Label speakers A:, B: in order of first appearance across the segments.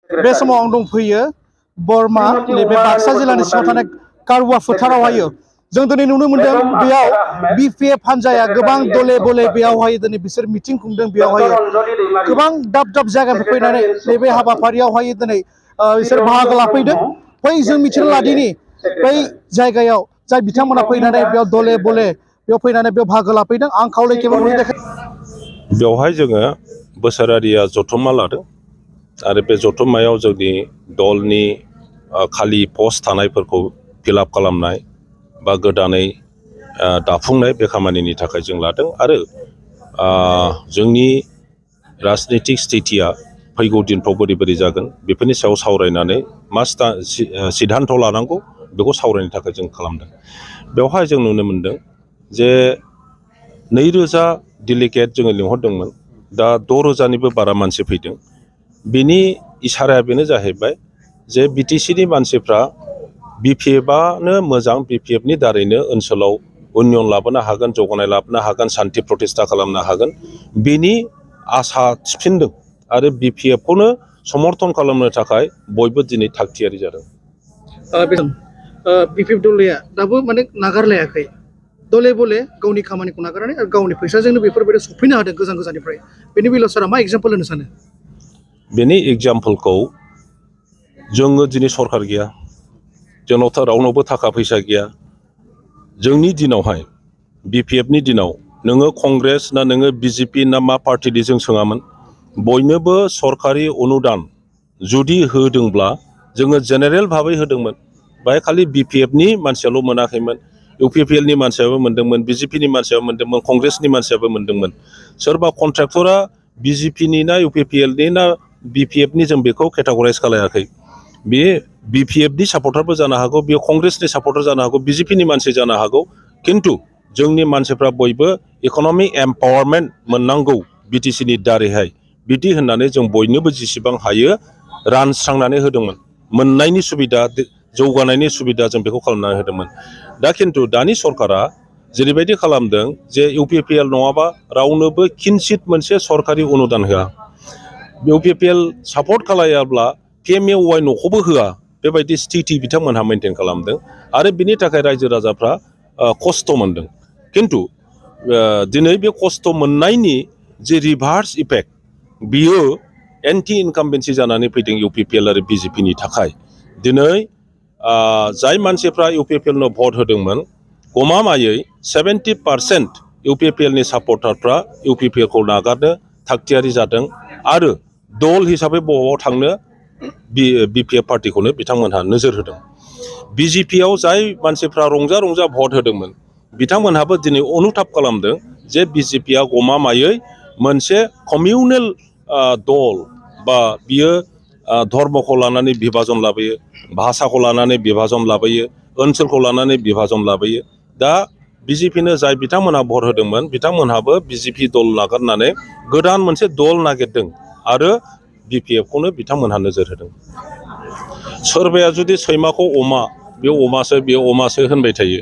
A: बे समाव आं दंफैयो बरमा नैबे बाक्सा जिल्लानि सिङाव थानाय कारवा फोथारावहायो जों दिनै नुनो मोन्दों बेयाव बिपिएफ हान्जाया गोबां दले बले बेयावहाय दिनै बिसोर मिटिं खुंदों बेयावहाय गोबां दाब दाब जायगानिफ्राय फैनानै नैबे हाबाफारियावहाय दिनै बिसोर बाहागो लाफैदों बै जों मिथिनो लादिनि बै जायगायाव जाय बिथांमोना फैनानै बेयाव दले बले बेयाव फैनानै बेयाव बाहागो लाफैदों आं खावलायखेबोनो देखाय
B: बेवहाय जोङो बोसोरारिया जथुम्मा लादों आरो बे जथुम्मायाव जोंनि दलनि खालि पस्ट थानायफोरखौ फिलआप खालामनाय बा गोदानै दाफुंनाय बे खामानिनि थाखाय जों लादों आरो जोंनि राजनितिक स्थितिया फैगौ दिनफ्राव बोरै बोरै जागोन बेफोरनि सायाव सावरायनानै मा सिद्धान्त लानांगौ बेखौ सावरायनो थाखाय जों खालामदों। बेवहाय जों नुनो मोन्दों जे 2000 डेलिगेट जोङो लिंहरदोंमोन दा 6000निबो बारा मानसि फैदों। बिनि इसाराया बेनो जाहैबाय जे बिटिसिनि मानसिफ्रा बिपिएफआनो मोजां बिपिएफनि दारैनो ओनसोलाव उन्नयन लाबोनो हागोन जौगानाय लाबोनो हागोन सान्थि प्रतिष्ठा खालामनो हागोन बेनि आसा थिफिनदों आरो बिपिएफखौनो समर्थन खालामनो थाखाय बयबो दिनै थागथियारि जादों।
A: बिपिएफ दलया दाबो माने नागारलायाखै दले बले गावनि खामानिखौ नागारनानै आरो गावनि फैसाजोंनो बेफोरबायदि सफैनो हादों गोजान गोजाननिफ्राय बेनि बेलायाव सारा मा एग्जाम्पल होनो सानो?
B: बेनि एग्जाम्पलखौ जोङो दिनै सरकार गैया जोंनाव रावनावबो थाखा फैसा गैया। जोंनि दिनावहाय बिपिएफनि दिनाव नोङो कंग्रेस ना नोङो बिजेपि ना मा पार्टिनि जों सोङामोन बयनोबो सरकारि अनुदान जुदि होदोंब्ला जोङो जेनेरेल भाबै होदोंमोन बाहाय खालि बिपिएफनि मानसियाल' मोनाखैमोन इउपिपिएलनि मानसियाबो मोन्दोंमोन बिजेपिनि मानसियाबो मोन्दोंमोन कंग्रेसनि मानसियाबो मोन्दोंमोन। सोरबा कन्ट्रेक्टरा बिजेपिनि ना इउपिपिएलनि ना बिपिएफनि जों बेखौ केटागराइज खालायाखै। बे बिपिएफनि सापर्टारबो जानो हागौ बेयो कंग्रेसनि सापर्टार जानो हागौ बिजेपिनि मानसि जानो हागौ खिन्थु जोंनि मानसिफ्रा बयबो इक'नमिक एम्पावारमेन्ट मोननांगौ बिटिसिनि दारैहाय बिदि होननानै जों बयनोबो जेसेबां हायो रानस्रांनानै होदोंमोन मोननायनि सुबिदा जौगानायनि सुबिदा जों बेखौ खालामनानै होदोंमोन। दा खिन्थु दानि सरकारा जेरैबायदि खालामदों जे इउपिपिएल नङाबा रावनोबो किन्सित मोनसे सरकारि अनुदान होआ इउपिपिएल सापर्ट खालायाब्ला पिएमएवाइ न'खौबो होआ बेबायदि स्थिति बिथांमोनहा मेनटेन खालामदों आरो बिनि थाखाय रायजो राजाफ्रा खस्थ' मोनदों। खिन्थु दिनै बे खस्थ' मोननायनि जे रिभार्स इफेक्ट बियो एन्टि इनकामबेन्सि जानानै फैदों इउपिपिएल आरो बिजेपिनि थाखाय। दिनै जाय मानसिफ्रा इउपिपिएलनो भट होदोंमोन गमामायै 70% इउपिपिएलनि सापर्टारफ्रा इउपिपिएलखौ नागारनो थागथियारि जादों आरो दल हिसाबै बबाव थांनो बिपिएफ पार्टिखौनो बिथांमोनहा नोजोर होदों। बिजेपियाव जाय मानसिफ्रा रंजा रंजा भट होदोंमोन बिथांमोनहाबो दिनै अनुताप खालामदों जे बिजेपिया गमामायै मोनसे कमिउनेल दल बा बियो धर्मखौ लानानै बिभाजन लाबोयो भाषाखौ लानानै बिभाजन लाबोयो ओनसोलखौ लानानै बिभाजन लाबोयो। दा बिजेपिनो जाय बिथांमोनहा भट होदोंमोन बिथांमोनहाबो बिजेपि दल नागारनानै गोदान मोनसे दल नागिरदों आरो बिपिएफखौनो बिथांमोनहा नोजोर होदों। सोरबाया जुदि सैमाखौ अमा बे अमासो होनबाय थायो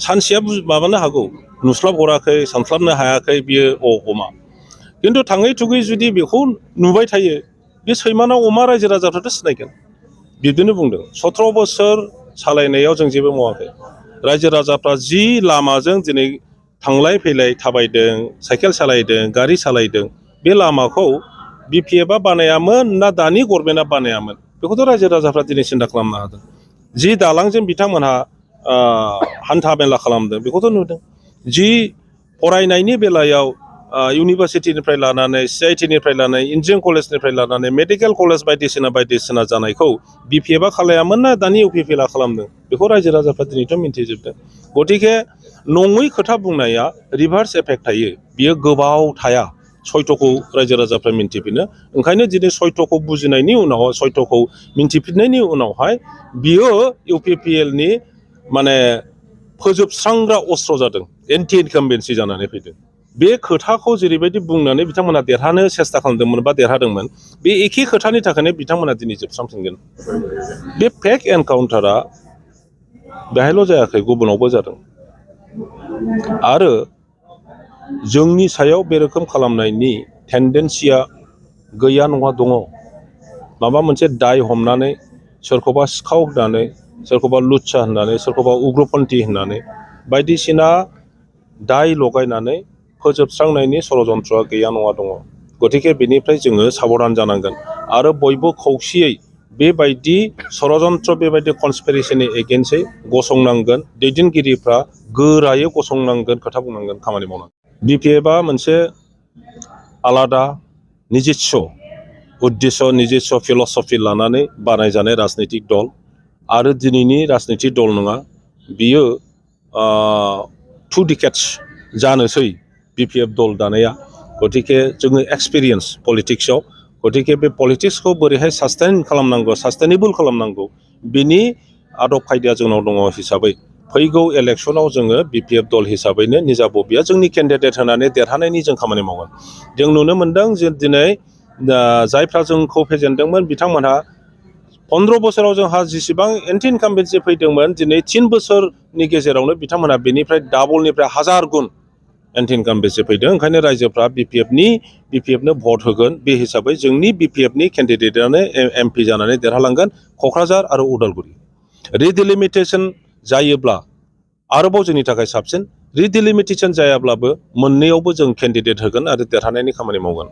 B: सानसेया माबानो हागौ नुस्लाब हराखै सानस्लाबनो हायाखै बियो अमा खिन्थु थाङै थुङै जुदि बेखौ नुबाय थायो बे सैमाना अमा रायजो राजाफ्राथ' सिनायगोन। बिदिनो बुंदों 17 बोसोर सालायनायाव जों जेबो मावाखै रायजो राजाफ्रा जि लामाजों दिनै थांलाय फैलाय थाबायदों साइकेल सालायदों गारि सालायदों बे लामाखौ बिपिएफआ बानायामोन ना दानि गभर्नमेन्टआ बानायामोन बेखौथ' रायजो राजाफ्रा दिनै सिन्था खालामनो हादों। जि दालांजों बिथांमोनहा हान्था मेला खालामदों बेखौथ' नुदों। जि फरायनायनि बेलायाव इउनिभारसिटिनिफ्राय लानानै सिआइटिनिफ्राय लानानै इन्जिनियारिं कलेजनिफ्राय लानानै मेडिकेल कलेज बायदिसिना जानायखौ बिपिएफआ खालायामोन ना दानि इउपिपिएलआ खालामदों बेखौ रायजो राजाफ्रा दिनैथ' मिन्थिजोबदों। गतिके नङै खोथा बुंनाया रिभार्स एफेक्ट थायो बियो गोबाव थाया सयथ'खौ रायजो राजाफ्रा मिन्थिफिनो। ओंखायनो दिनै सयथ'खौ बुजिनायनि उनाव सयथ'खौ मिन्थिफिननायनि उनावहाय बियो इउपिपिएलनि माने फोजोबस्रांग्रा अस्त्र जादों एन्टि इनकामबेन्सि जानानै फैदों। बे खोथाखौ जेरैबायदि बुंनानै बिथांमोना देरहानो सेस्था खालामदोंमोन बा देरहादोंमोन बे एखे खोथानि थाखायनो बिथांमोना दिनै जोबस्रांफिनगोन। बे फेक एनकाउन्टारा बेहायल' जायाखै गुबुनावबो जादों आरो जोंनि सायाव बे रोखोम खालामनायनि टेन्डेन्सिया गैया नङा दङ। माबा मोनसे दाय हमनानै सोरखौबा सिखाव होननानै सोरखौबा लुच्चा होननानै सोरखौबा उग्रपन्थी होननानै बायदिसिना दाय लगायनानै फोजोबस्रांनायनि षड़यन्त्रआ गैया नङा दङ। गतिके बेनिफ्राय जोङो साबधान जानांगोन आरो बयबो खौसेयै बेबायदि षड़यन्त्र बेबायदि कनस्पिरेसीनि एगेन्स्टै गसंनांगोन। दैदेनगिरिफ्रा गोरायै गसंनांगोन, खोथा बुंनांगोन, खामानि मावनांगोन। बिपिएफआ मोनसे आलादा निजिस्स उद्देश्य निजिस्स फिलसफि लानानै बानायजानाय राजनैतिक दल आरो दिनैनि राजनैतिक दल नङा, बियो 2 decades जानोसै बिपिएफ दल दानाया। गतिके जोङो एक्सपिरियेन्स पलिटिक्सआव, गतिके बे पलिटिक्सखौ बोरैहाय सास्टेनेबल खालामनांगौ बिनि आदब खायदाया जोंनाव दङ हिसाबै फैगौ इलेक्सनाव जोङो बिपिएफ दल हिसाबैनो निजा बबिया जोंनि केन्डिडेट होनानै देरहानायनि जों खामानि मावगोन। जों नुनो मोन्दों जे दिनै जायफ्रा जोंखौ फेजेनदोंमोन बिथांमोनहा 15 बोसोराव जोंहा जेसेबां एन्टि इनकाम्बेन्सि फैदोंमोन, दिनै 3 बोसोरनि गेजेरावनो बिथांमोनहा बेनिफ्राय डाबलनिफ्राय 1000 गुन एन्टि इनकाम्बेन्सि फैदों। ओंखायनो रायजोफ्रा बिपिएफनो भट होगोन। बे हिसाबै जोंनि बिपिएफनि केन्डिडेटआनो एमपि जानानै देरहालांगोन क'क्राझार आरो उदालगुरि। रिडिलिमिटेसन जायोब्ला आरोबाव जोंनि थाखाय साबसिन, रिडिलिमिटेसन जायाब्लाबो मोननैयावबो जों केन्डिडेट होगोन आरो देरहानायनि खामानि मावगोन।